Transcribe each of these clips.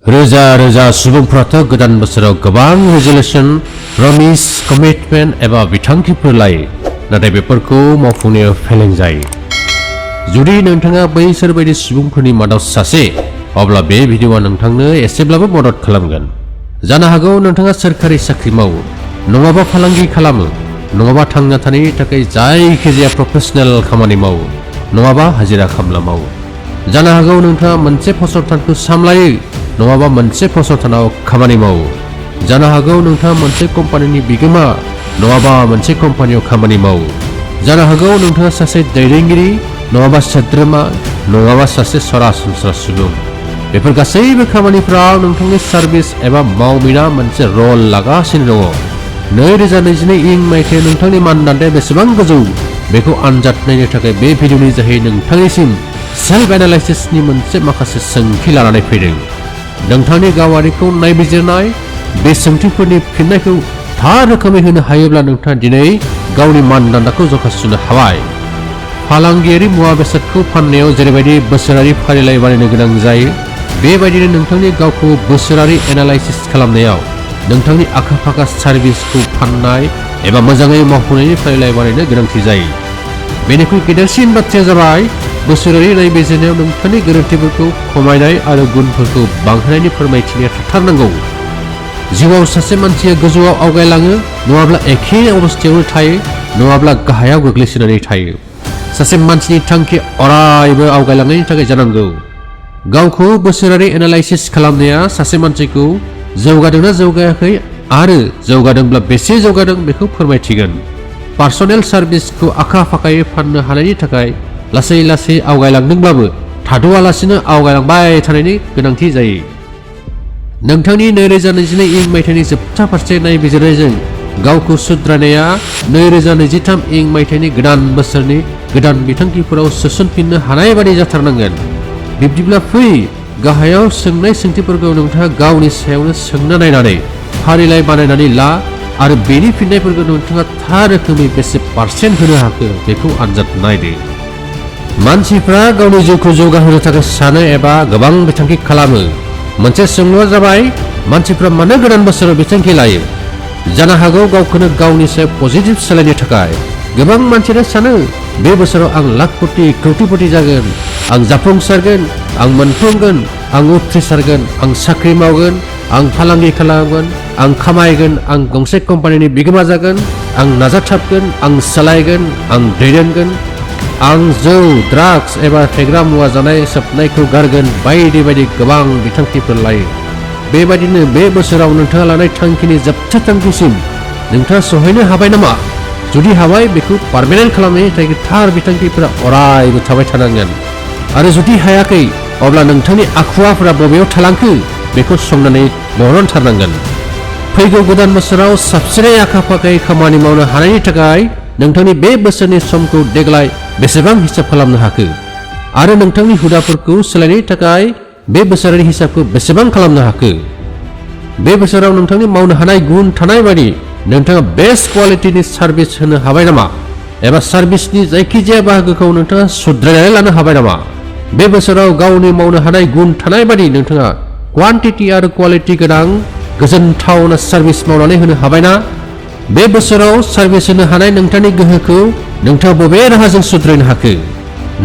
रोजा रोजा सुबुंफ्राथ' गोदान बोसोराव गोबां रेजोल्यूशन, प्रमिस, कमिटमेन्ट एबा बिथांखिफोर लायो, नाथाय बेफोरखौ मावफुंनायाव फेलें जायो। जुदि नोंथाङा बैसोर बायदि सुबुंफोरनि मादाव सासे, अब्ला बे भिडिअ'आ नोंथांनो एसेब्लाबो मदद खालामगोन। जानो हागौ नोंथाङा सोरखारि साख्रि मावो, नङाबा फालांगि खालामो, नङाबा थांना थानायनि थाखाय जायखिजाया प्रफेशनेल खामानि मावो, नङाबा हाजिरा खामला मावो। जानो हागौ नोंथाङा मोनसे फसंथानखौ सामलायो, नङाबा मोनसे फसंथानाव खामानि मावो। जानो हागौ नोंथाङा मोनसे कम्पानिनि बिगोमा, नङाबा मोनसे कम्पानियाव खामानि मावो। जानो हागौ नोंथाङा सासे दैदेनगिरि, नङाबा सोद्रोमा, नङाबा सासे सरासनस्रा सुबुं। बेफोर गासैबो खामानिफोराव नोंथांनि सार्भिस एबा मावमिना मोनसे रल लागासिनो दङ। 2022 मायथाइयाव नोंथांनि मानदान्दाया बेसेबां गोजौ, बेखौ आनजाद नायनो थाखाय बे भिडिअ'नि जोहै नोंथांनिसिम सेल्फ एनालाइसिसनि मोनसे माखासे सोंथि लानानै फैदों। नोंथांनि गावारिखौ नायबिजिरनाय, बे सोंथिफोरनि फिननायखौ थार रोखोमै होनो हायोब्ला नोंथाङा दिनै गावनि मानदान्दाखौ जखा सुनो हाबाय। फालांगियारि मुवा बेसादखौ फाननायाव जेरैबायदि बोसोरारि फारिलाइ बानायनो गोनां जायो, बेबायदिनो नोंथांनि गावखौ बोसोरारि एनालाइसिस खालामनायाव नोंथांनि आखा-फाखा सार्भिसखौ फाननाय एबा मोजाङै मावफुंनायनि फारिलाइ बानायनो गोनांथि जायो। बेनिख्रुइ गेदेरसिन बाथ्राया जाबाय बोसोरारि नायबिजिरनायाव नोंथांनि गोरोन्थिफोरखौ खमायनाय आरो गुनफोरखौ बांहोनायनि फोरमायथिनाया थाथारनांगौ। जिउआव सासे मानसिया गोजौआव आवगायलाङो, नङाब्ला एखे अबस्थायावनो थायो, नङाब्ला गाहायाव गोग्लैसोनानै थायो। सासे मानसिनि थांखि अरायबो आवगायलांनायनि थाखाय जानांगौ। गावखौ बोसोरारि एनालाइसिस खालामनाया सासे मानसिखौ जौगादोंना जौगायाखै आरो जौगादोंब्ला बेसे जौगादों बेखौ फोरमायथिगोन। पार्सनेल सार्भिसखौ आखा-फाखायै फाननो हानायनि थाखाय लासै लासै आवगायलांदोंब्लाबो थाद'आलासिनो आवगायलांबाय थानायनि गोनांथि जायो। नोंथांनि 2022 मायथाइनि जोबथा फारसे नायबिजिरनायजों गावखौ सुद्रायनाया 2023 मायथाइनि गोदान बोसोरनि गोदान बिथांखिफोराव सोसनफिननो हानाय बादि जाथारनांगोन। बिब्दिब्ला फै, गाहायाव सोंनाय सोंथिफोरखौ नोंथाङा गावनि सायावनो सोंना नायनानै फारिलाइ बानायनानै ला आरो बेनि फिननायफोरखौ नोंथाङा थार रोखोमै बेसे पारसेन्ट होनो हाखो बेखौ आनजाद नायदो। मानसिफ्रा गावनि जिउखौ जौगाहोनो थाखाय सानो एबा गोबां बिथांखि खालामो। मोनसे सोंलुआ जाबाय, मानसिफ्रा मानो गोदान बोसोराव बिथांखि लायो? जानो हागौ गावखौनो गावनि सायाव पजिटिभ सोलायनो थाखाय। गोबां मानसियानो सानो, बे बोसोराव आं लाख कोटि कौटिपति जागोन, आं जाफुंसारगोन, आं मोनफुंगोन, आं उथ्रिसारगोन, आं साख्रि मावगोन, आं फालांगि खालामगोन, आं खामायगोन, आं गंसे कम्पानिनि बिगोमा जागोन, आं नाजाथाबगोन, आं सालायगोन, आं दैदेनगोन, आं जौ, ड्राग्स एबा फेग्रा मुवा जानाय सोबनायखौ गारगोन, बायदि बायदि गोबां बिथांखिफोर लायो। बेबायदिनो बे बोसोराव नोंथाङा लानाय थांखिनि जोबथा थांखिसिम नोंथाङा सहैनो हाबाय नामा? जुदि हाबाय, बेखौ पारमानेन्ट खालामनायनि थाखाय थार बिथांखिफोरा अरायबो थाबाय थानांगोन। आरो जुदि हायाखै, अब्ला नोंथांनि आखुवाफोरा बबेयाव थालांखो बेखौ संनानै बरनथारनांगोन। फैगौ गोदान बोसोराव साबसिनै आखा-फाखायै खामानि मावनो हानायनि थाखाय नोंथांनि बे बोसोरनि समखौ देग्लाय बेसेबां हिसाब खालामनो हाखो? आरो नोंथांनि हुदाफोरखौ सोलायनायनि थाखाय बे बोसोरारि हिसाबखौ बेसेबां खालामनो हाखो? बे बोसोराव नोंथांनि मावनो हानाय गुन थानाय बायदि नोंथाङा बेस्ट क्वालिटिनि सार्भिस होनो हाबाय नामा? एबा सार्भिसनि जायखिजाया बाहागोखौ नोंथाङा सुद्रायनानै लानो हाबाय नामा? बे बोसोराव गावनि मावनो हानाय गुन थानाय बायदि नोंथाङा क्वान्टिटि आरो क्वालिटि गोनां गोजोनथावना सार्भिस मावनानै होनो हाबायना? बे बोसोराव सार्भिस होनो हानाय नोंथांनि गोहोखौ नोंथाङा बबे राहाजों सुद्रायनो हाखो?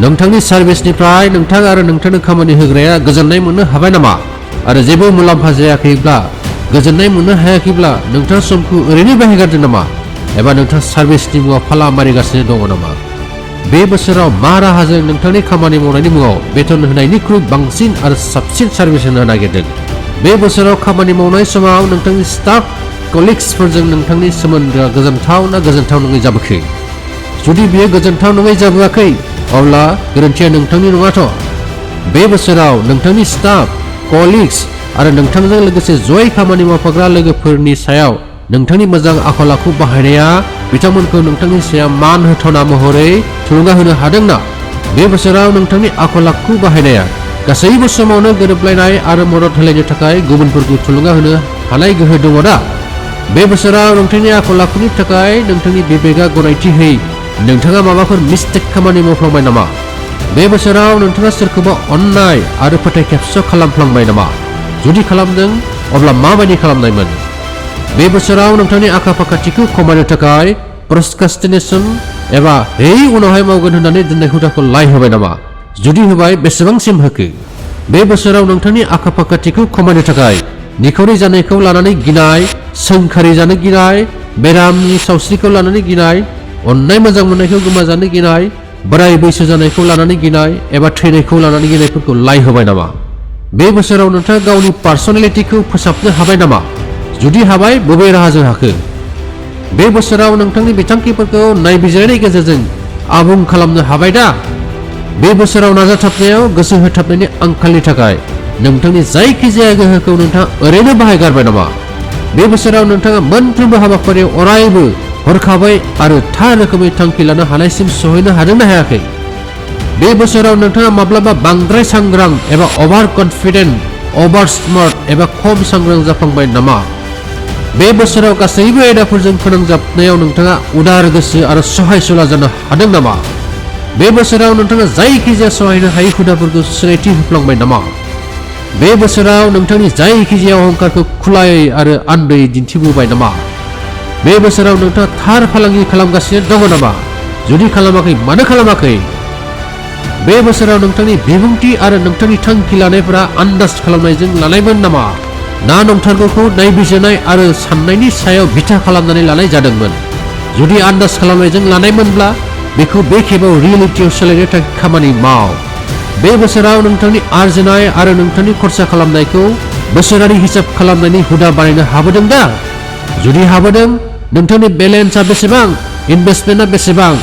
नोंथांनि सार्भिसनिफ्राय नोंथां आरो नोंथांनो खामानि होग्राया गोजोननाय मोननो हाबाय नामा? आरो जेबो मुलाम्फा जायाखैब्ला, गोजोननाय मोननो हायाखैब्ला नोंथाङा समखौ ओरैनो बाहायगारदों नामा? एबा नोंथाङा सार्भिसनि मुङाव फाला मारिगासिनो दङ नामा? बे बोसोराव मा राहाजों नोंथांनि खामानि मावनायनि मुङाव बेथन होनायनिख्रुइ बांसिन आरो साबसिन सार्भिस होनो नागिरदों? बे बोसोराव खामानि मावनाय समाव नोंथांनि स्टाफ कलिग्सफोरजों नोंथांनि सोमोन्दोआ गोजोनथाव ना गोजोनथाव नङै जाबोखो? जुदि बेयो गोजोनथाव नङै जाबोआखै, अब्ला गोरोन्थिया नोंथांनि नङाथ'। बे बोसोराव नोंथांनि स्टाफ, कलिग्स आरो नोंथांजों लोगोसे जयै खामानि मावफाग्रा लोगोफोरनि सायाव नोंथांनि मोजां आखल आखु बाहायनाया बिथांमोनखौ नोंथांनि सायाव मान होथावना महरै थुलुंगा होनो हादोंना? बे बोसोराव नोंथांनि आखल आखु बाहायनाया गासैबो समावनो गोरोबलायनाय आरो मदद होलायनो थाखाय गुबुनफोरखौ थुलुंगा होनो हानाय गोहो दङ दा? बे बोसोराव नोंथांनि आखल आखुनि थाखाय नोंथांनि बिबेकआ गनायथि होयै नोंथाङा माबाफोर मिस्टेक खामानि मावफ्लांबाय नामा? बे बोसोराव नोंथाङा सोरखौबा अननाय आरो फोथायखेबस' खालामफ्लांबाय नामा? जुदि खालामदों अब्ला माबायदि खालामनायमोन बे बोसोराव नोंथांनि आखा-फाखाथिखौ खमायनो थाखाय प्रोक्रास्टिनेशन एबा उनावहाय मावगोन होननानै दोननाय हुदाखौ लाय होबाय नामा जुदि होबाय बेसेबांसिम होखो बे बोसोराव नोंथांनि आखा-फाखाथिखौ खमायनो थाखाय निखावरि जानायखौ लानानै गिनाय सोंखारि जानो गिनाय बेरामनि सावस्रिखौ लानानै गिनाय अननाय मोजां मोननायखौ गोमाजानो गिनाय बोराय बैसो जानायखौ लानानै गिनाय एबा थैनायखौ लानानै गिनायफोरखौ लाय होबाय नामा बे बोसोराव नोंथाङा गावनि पार्सनेलिटिखौ फोसाबनो हाबाय नामा जुदि हाबाय बबे राहाजों हाखो बे बोसोराव नोंथांनि बिथांखिफोरखौ नायबिजिरनायनि गेजेरजों आबुं खालामनो हाबाय दा बे बोसोराव नाजाथाबनायाव गोसो होथाबनायनि आंखालनि थाखाय नोंथांनि जायखिजाया गोहोखौ नोंथाङा ओरैनो बाहायगारबाय नामा बे बोसोराव नोंथाङा मोनफ्रोमबो हाबाफारियाव अरायबो हरखाबै आरो थार रोखोमै थांखि लानो हानायसिम सहैनो हादोंना हायाखै बे बोसोराव नोंथाङा माब्लाबा बांद्राय सांग्रां एबा अभार कन्फिडेन्ट अभार स्मार्ट एबा खम सांग्रां जाफ्लांबाय नामा बे बोसोराव गासैबो आयदाफोरजों फोनांजाबनायाव नोंथाङा उदार गोसो आरो सहायसुला जानो हादों नामा बे बोसोराव नोंथाङा जायखिजाया सहायनो हायै हुदाफोरखौ सिनायथि होफ्लांबाय नामा बे बोसोराव नोंथांनि जायखिजाया अहंकारखौ खुलायै आरो आन्दायै दिन्थिबोबाय नामा बे बोसोराव नोंथाङा थार फालांगि खालामगासिनो दङ नामा जुदि खालामाखै मानो खालामाखै बे बोसोराव नोंथांनि बिबुंथि आरो नोंथांनि थांखि लानायफोरा आन्दाज खालामनायजों लानायमोन नामा ना नंथारगौखौ नायबिजिरनाय आरो साननायनि सायाव बिथा खालामनानै लानाय जादोंमोन जुदि आन्दाज खालामनायजों लानायमोनब्ला बेखौ बे खेबाव रियेलिटियाव सोलायनो थाखाय खामानि माव बे बोसोराव नोंथांनि आरजिनाय आरो नोंथांनि खरसा खालामनायखौ बोसोरारि हिसाब खालामनायनि हुदा बानायनो हाबोदों दा जुदि हाबोदों नोंथांनि बेलेन्सआ बेसेबां इनभेस्टमेन्टआ बेसेबां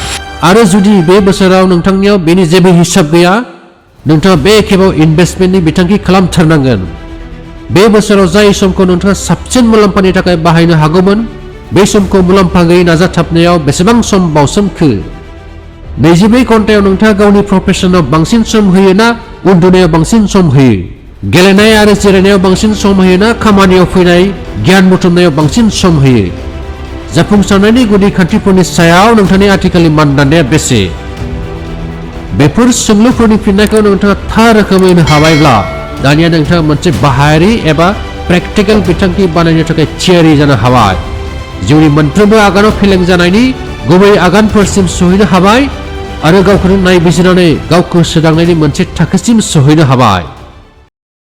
आरो जुदि बे बोसोराव नोंथांनियाव बेनि जेबो हिसाब गैया नोंथाङा बे खेबाव इनभेस्टमेन्टनि बिथांखि खालामथारनांगोन बे बोसोराव जाय समखौ नोंथाङा साबसिन मुलाम्फानि थाखाय बाहायनो हागौमोन बे समखौ मुलाम्फा गैयै नाजाथाबनायाव बेसेबां सम बावसोमखो 24 घन्टायाव नोंथाङा गावनि प्रफेशनाव बांसिन सम होयो ना उन्दुनायाव बांसिन सम होयो गेलेनाय आरो जिरायनायाव बांसिन सम होयो ना खामानियाव फैनाय गियान बुथुमनायाव बांसिन सम होयो जाफुंसारनायनि गुदि खान्थिफोरनि सायाव नोंथांनि आथिखालनि मानदान्दाया बेसे बेफोर सोंलुफोरनि फिननायखौ नोंथाङा थार रोखोमै होनो हाबायब्ला दानिया नोंथाङा मोनसे बाहायारि एबा प्रेक्टिकेल बिथांखि बानायनो थाखाय थियारि जानो हाबाय जिउनि मोनफ्रोमबो आगानाव फेलें जानायनि गुबै आगानफोरसिम सहैनो हाबाय आरो गावखौनो नायबिजिरनानै गावखौ सोदांनायनि मोनसे थाखोसिम सहैनो हाबाय